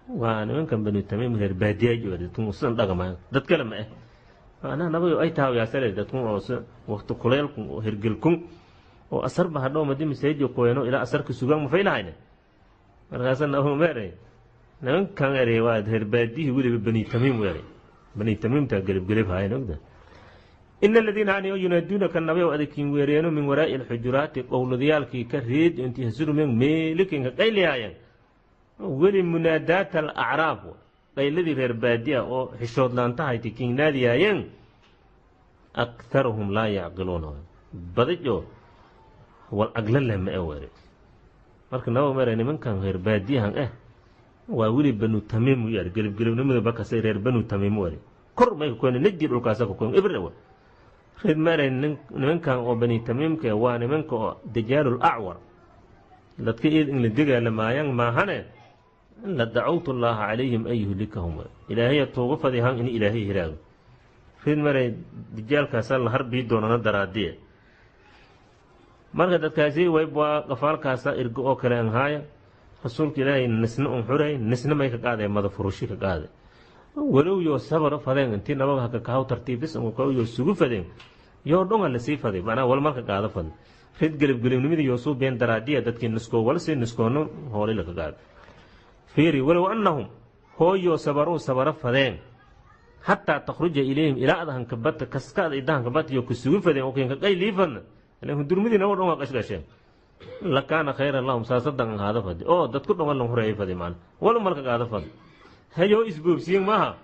Waa nimankan Banu Tamiim, reer baadiyaa jooga, dadkun sidan dhaqamayo, dad kale ma eh. Macnaha nabayo ay tahawiyaasale dadkun oo waqti kuleelkun oo hergelkun oo asarba hadhow madi masaajidka koyano ilaa asarka sugaan mafay lahayne. Markaasa nabu meeray nimankan ere waa reer baadiyihii, weliba Bani Tamiim weeray, Bani Tamiimta gelibgelib haayeen ogda. Ina aladiina ani yunaaduunaka, nabayow, adakiin weereeno min waraa'i alxujuraati, qowladayaalkii ka reed intii hasurumeen meelikinka qaylihaayeen, weli munaadaat alacraab, qayladii reer baadiya oo xishoodlaantahayti kiin naadiyaayeen, akharuhum laa yacqiluuna, badajo wal agla leh ma e weere. Marka naba mere nimankan reer baadiyahan eh waa weli Banu Tamiim u yaar, gelibgelibnimada bakasay reer Banu Tamiim were, kor may ka koyn nadi dhulkaasa ka koyn ibre wa reer mere. Nimankan oo Bani Tamiimka waa nimanka oo Dajaalul Acwar, dadka iyad in la degaalamaayaan maahane. La dacawtu Llaaha calayhim an yuhlikahum, Ilaahaya tuuga fadihan in Ilaahay hiraago. Reer mere dajaalkaasaa la harbii doonana daraadiye. Marka dadkaasi waa qafaalkaasa irgo oo kale an haaya. Rasuulka Ilaahay nisna un xuray, nisna may ka qaaday mada furushi ka qaaday. Walow yoo sabaro fadeen intii nabaga haka kahaw tartiibis yo sugu fadeen, yoo dhonga lasii faday, macnaha wal marka qaado fad rid gelibgelibnimadii yoo suu been daraadiya, dadkii niskoo wal sii niskoono hoolay laka qaado. Fiiri, walow annahum hooyoo sabaruu sabaro fadeen xataa takhruja ilayhim, ilaa adahanka bata kaskaada idahanka bata yo kusugu fadeen oo kinka qaylii fadna ilan hundurmadii naba dhan waa qashqasheen, lakaana khayran lahum, saasadan ahaada fadi oo dadku dhan walan horeeyay fadi maana walu malka qaada fadi hayoo isboobsiyin maaha.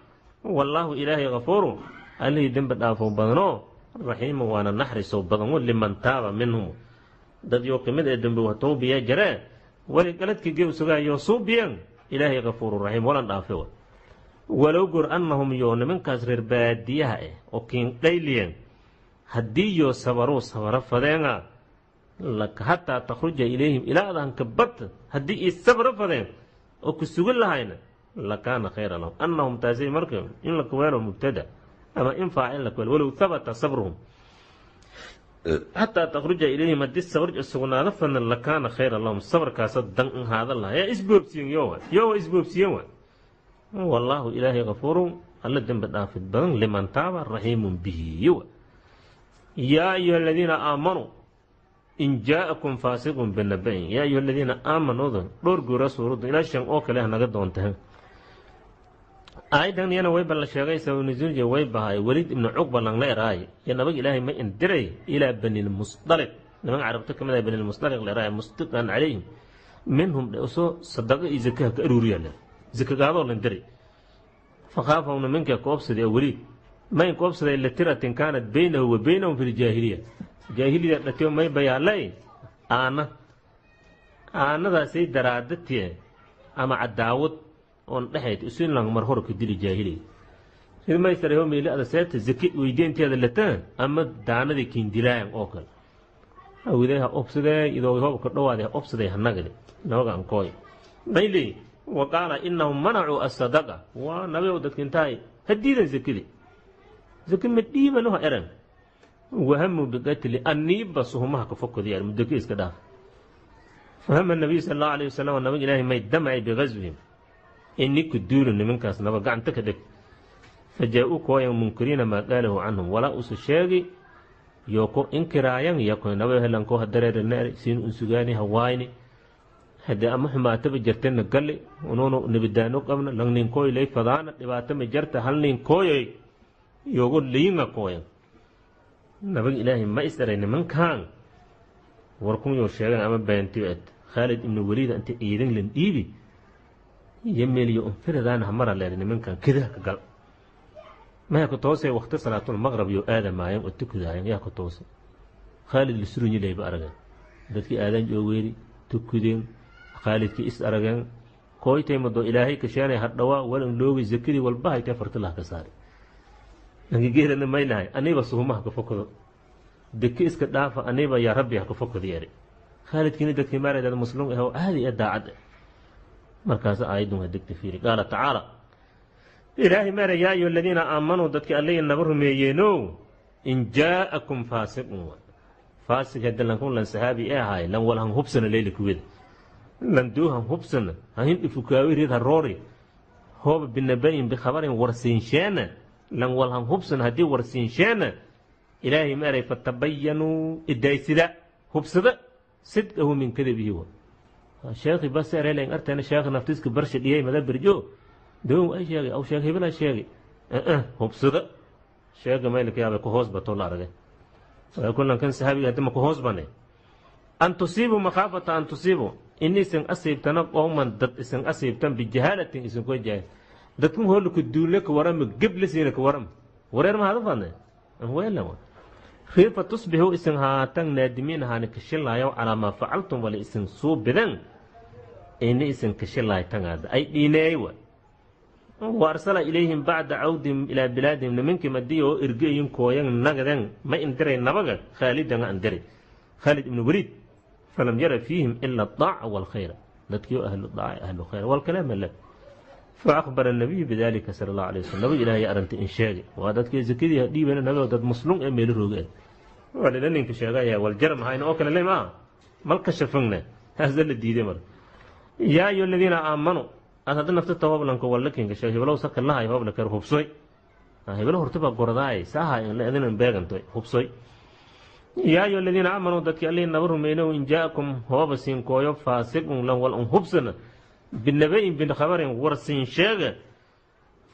Wallaahu Ilaahay kafuuru, allihii dembi dhaafo badanoo, raxiimu, waana naxrisow badan liman taaba minhum, dad yoo kamid ee dembi watowbiya jaree wali galadka ge usugaayoo suubiyeen, Ilaahay kafuuru raxiim walan dhaafe. Walow gor annahum yoo nimankaas reer baadiyaha ah oo kiinqayliyeen haddii yoo sabaruu sabaro fadeena hataa takhruja ilayhim, ilaa adahanka bata haddii ii sabro fadeen oo ku sugan lahayna, lakaana khayra lahum. Annahum taasi marka in la kuweelo mubtada ama in faacil la kuweelo, walow habata sabruhum xataa takhruja ilayhim, haddii sabr sugnaado fadna, lakaana khayra lahum, sabarkaasa dan in haada laha. Yaa isboobsiyen yowa yowa isboobsiyen wa. Wallaahu Ilaahay kafuurun, alla dembi dhaafid badan, liman taaba, raxiimun bihi. Yaa ayuha aladiina aamanuu in jaa'akum faasiqun binaba'in. Yaa ayuha aladiina aamanuuda dhowr goora suuraddu ilaa shan oo kale ah naga doonta. Aayaddan iyana wayba la sheegay sabab way bahay Weliid ibnu Cuqba langla eraay iyo nabag Ilaahay ma indiray ilaa Banilmusdaliq, niman Carabta ka mid ah Banilmusdaliq la eraay, musdiqan calayhim minhum usoo sadaqo iyo zakaha ka aruuriya le zakagaadoo lan diray. Fakhaafahum, nimanka koobsaday oo Weliid mayn koobsaday litiratin kaanat baynahu wa baynahum fi ljaahiliya, jaahiliyada dhatiyo may bayaalay aana aanadaasay daraadatie ama cadaawad oon dhexayd isu lang mar hor ka dili jaahiliya. Sid maysaraho meeli ada seebta zaki weydiinteeda lataan ama daanadii kiindilaayan oo kale awidee ha obsadee idoo hobka dhawaade ha obsaday hanagadi nabaga ankooy mayli. Wa qaala inahum manacuu asadaqa, waa nabigow dadka intahay ha diidan zakidi, zaki ma dhiibano ha eran, wahamuu biqatli aniiba suhumaha ka fokodiyaar muddo iska dhaaf. Fahama nabiyu sala allahu alayh wasalam, nabag Ilaahay may damcay bigaswihim, ini ku duulu nimankaas naba gacanta ka dheg. Fajaa-uu kooyan munkiriina maa qaalahu canhum, walaa usu sheegi yoo ko inkiraayan yako naba helanko hadareeranaari siin un sugaani hawaayni haddii ama xumaataba jartena gali unuunu nabidaano qabna langninkooy lay fadaana dhibaato ma jarta hal ninkooyoy yogo liinga kooyan. Nabag Ilaahay ma is eray nimankan warkun yoo sheegan ama beentiyo et Khaalid ibnu Waliid inta ciidan lan dhiibi iyo meeliyo unfiradaan hamara leer nimankan kidaha ka gal maya ku toosay waqti salaatul maqrab yo aadamaayeen oo tukudaayan yaa ku toosay Khaalid lisurunyi layba arageen dadkii aadan joogeeri tukudeen Khaalidkii is arageen kooytay mado Ilaahay kasheenay hadhawaa walan loogi zakadii walba haytee fartilaha ka saari angigeerana maylahay aniba suhumaha ka fokado deke iska dhaafa aniba yaa Rabbi ha ka fokado yeeri. Khaalidkiina dadkii maaray dad muslim ah oo caadi ee daacad ah. Markaas aayadun ha degta. Fiiri, qaala tacaala, Ilaahay maara yaa ayuha aladiina aamanuu, dadkii allihii naba rumeeyeeno, in jaa'akum faasiqun, faasig hadda lankun lan saxaabi ee ahaay lan walhan hubsana leyla kuweda lan duuhan hubsana hahin ifukaawi rid ha roori. Hooba binabayin bikhabarin warsiinsheena lan walhan hubsan haddii warsiinsheena, Ilaahay ma eray? Fatabayanuu, idaysida, hubsada sidqahu min kadabihi. Wa sheekhi bas eraylan artana, sheekhi naftiska barsha dhiyay mada berjo doon ay sheegay aw sheekh hebel ay sheegay, hubsada. Sheega maylka yaabay ku hoos bato la aragay kullan kan saxaabiga hadda ma ku hoos banay. An tusiibu makhaafata an tusiibu, ini isin asiibtana qowman dad isin asiibtan bijahaalatin isin koo jaahil. Dadkun hoolka duule ka warama geblisiina ka warama wareer ma hada fadne weela riifa tusbixu isin haatan naadimiin ahaani kashilaayo calaa maa facaltum wala isin suubidan ini isin kashilaaytangaada ay dhiineey wa. Wa arsala ilayhim bacda cawdihim ilaa bilaadihim, nimankii madii oo ergeyin kooyan nagaden ma indiray nabaga Khaalidanga indiray, Khaalid ibnu Waliid. Falam yara fiihim ila adaaca walkhayra, dadkii ahlu daaca ahlu khayr walkalaama la. Faakbara nabiyu bidalika sala allahu alay wasalam, nabiga Ilaahay arrinta in sheegay waa dadkii zakadii dhiibana nabiga dad muslum ee meelo rooge waa lila ninka sheegaya waljar mahayna oo kale le maa malka shafangne taasa la diiday. Marka yaa ayuha aladiina aamanuu aad hadda nafta hoblanka wallakinka sheeg heblow saka lahay hobla kar hubsoy heblo hortaba gordaay saaha idinan beegantoy hubsoy. Yaa ayuha aladiina aamanuu, dadkii Allihii naba rumaynow, in jaakum hooba siinkooyo faasiqun lan wal un hubsana binabayin bikhabarin warsiin sheega,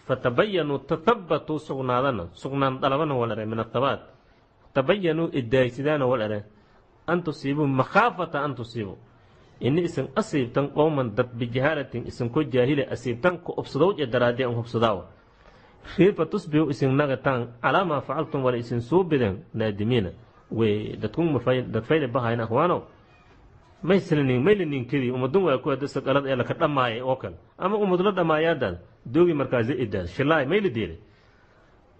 fatabayanuu, tathabatuu, sugnaadana, sugnaan dalabana wal ere min athabaat, tabayanuu, idaaysidaana wal ere. An tusiibuu makhaafata an tusiibuu, ini isin asiibtan qowman dad bijahaalatin isinko jaahile asiibtan ku obsadowj ee daraadee an hubsadaawa riifa tusbihu isin nagataan calaa maa facaltum wala isin suubiden naadimiina. Way dadkun dad fayle bahayn akhwaano mayslinin maylininkadii umadun waa ku hada saqalad ee laka dhamaayay oo kale ama umad la dhamaayaadaad doogi markaasi idaad shilaay mayla deelay.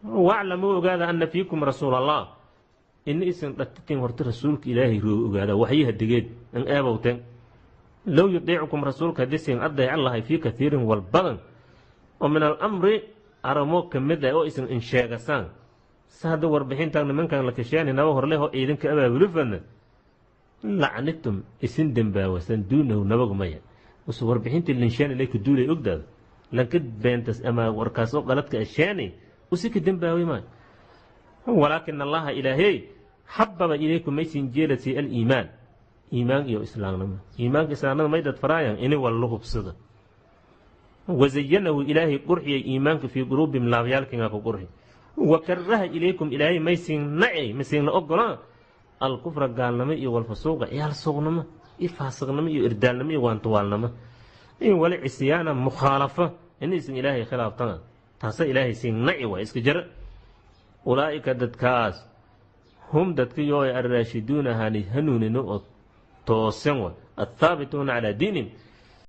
Waclamuu, ogaada, anna fiikum rasuul Allah, ini isin dhatitin horta rasuulka Ilaahay roogi, ogaada waxyaha degeed an eebowteen. Low yudiicukum, rasuulka haddii sin adeecan lahay, fii kaiirin wal badan oo min alamri aramo ka mid ah oo isin insheegasaan si hadda warbixintan nimankan la kasheeni naba horleh oo ciidanka abaabulufadna lacnitum isin dembaawasan duunahu nabagu maya use warbixintii linsheeni lay ka duulay ogdaada lanka beentas ama warkaas oo qaladka asheeni usi ka dembaaway maayo. Walaakin Allaha Ilaahey xababa ilaykum maysin jeelasay aliimaan, iimaan iyo islaamnimo. Iimaanka islaamnima may dad faraayan ini wallo hubsada. Wazayanahu, Ilaahay qurxiyay iimaanka, fii quluubihim, laabyaalkinga ku qurxi. Wa karaha ilaykum, Ilaahay maysin nacay, maysin la ogolaa alkufra gaalnimo iyo walfusuuqa ciyaal suuqnimo iyo faasiqnimo iyo irdaalnimo iyo waantuwaalnimo iyo wali cisyaana mukhaalafa inaysan Ilaahay khilaaftana taasa Ilaahay siin naci waay iska jara. Ulaa'ika dadkaas hum dadka yoo arraashiduuna hanuunino oo toosan wa athaabituuna calaa diinihim.